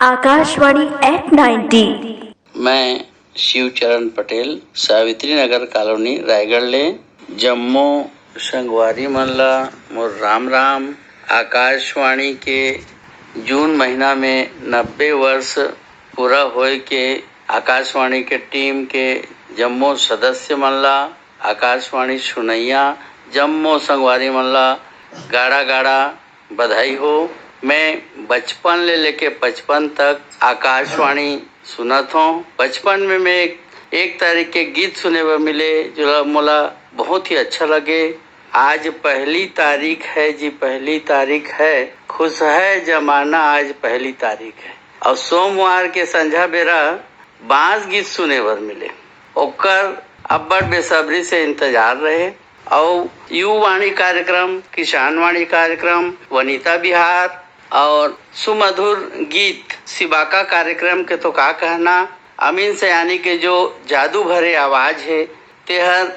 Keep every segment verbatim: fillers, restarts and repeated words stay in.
Akashvani eight ninety. मैं शिवचरण पटेल, सावित्री नगर colony, Raigarh ले। जम्मो संगवारी मन ला मोर राम राम। आकाशवाणी के जून महीना में नब्बे वर्ष पूरा होए के आकाशवाणी के टीम के जम्मो सदस्य मन ला, आकाशवाणी सुनैया जम्मो संगवारी मन ला गाड़ा गाड़ा बधाई हो। मैं बचपन ले लेके पचपन तक आकाशवाणी सुनत हों। बचपन में मैं एक, एक तारीख के गीत सुने बर मिले, जो मोला बहुत ही अच्छा लगे। आज पहली तारीख है जी, पहली तारीख है, खुश है जमाना, आज पहली तारीख है। और सोमवार के संझा बेरा बांस गीत सुने बर मिले, ओकर अब्बड़ बेसब्री से इंतजार रहे। अउ युवाणी कार्यक्रम, किसानवाणी कार्यक्रम, वनिता विहार और सुमधुर गीत सिबाका कार्यक्रम के तो का कहना। अमीन सयानी के जो जादू भरे आवाज हे तेहर,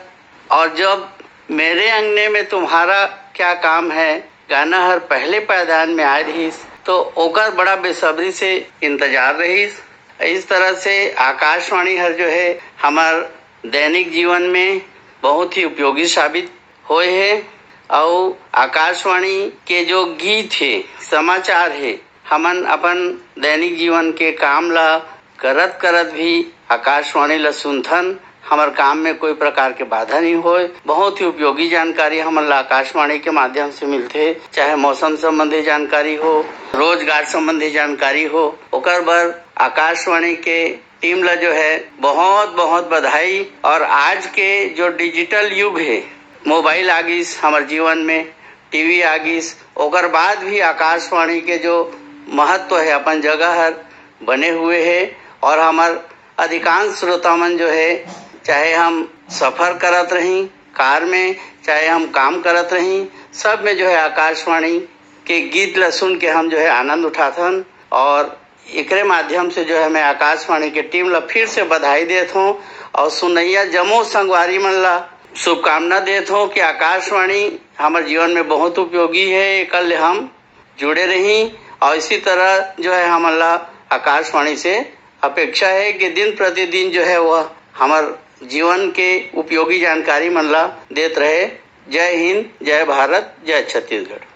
और जब मेरे अंगने में तुम्हारा क्या काम है गाना हर पहले पायदान में आए रहिस, तो ओकर बड़ा बेसब्री से इंतजार रहिस। इस तरह से आकाशवाणी हर जो है, हमर दैनिक जीवन में बहुत ही उपयोगी साबित होए हे। अउ आकाशवाणी के जो गीत हे, समाचार हे, हमन अपन दैनिक जीवन के काम ला करत करत भी आकाशवाणी ला सुनथन। हमर काम में कोई प्रकार के बाधा नहीं होए। बहुत ही उपयोगी जानकारी हमन ला आकाशवाणी के माध्यम से मिलथे, चाहे मौसम संबंधी जानकारी हो, रोजगार संबंधी जानकारी हो, ओकर बर आकाशवाणी के टीम ला जो है, बहुत बहुत बधाई। और आज के जो डिजिटल युग हे, मोबाइल आ गिस हमर जीवन में, टीवी आ गिस, ओकर बाद भी आकाशवाणी के जो महत्व है, अपन जगह हर बने हुए है। और हमर अधिकांश श्रोता मन जो है, चाहे हम सफर करत रही कार में, चाहे हम काम करत रही, सब में जो है आकाशवाणी के गीत ला सुन के हम जो है आनंद उठाथन। और एकरे माध्यम से जो है मैं आकाशवाणी के टीम ला फिर से बधाई देत हूँ और सुनैया जम्मो संगवारी मन ला शुभकामना देत हूँ कि आकाशवाणी हमर जीवन में बहुत उपयोगी है, एकर ले हम जुड़े रही। और इसी तरह जो है हमन ला आकाशवाणी से अपेक्षा है कि दिन प्रतिदिन जो है वह हमर जीवन के उपयोगी जानकारी मन ला देत रहे। जय हिंद, जय भारत, जय छत्तीसगढ़।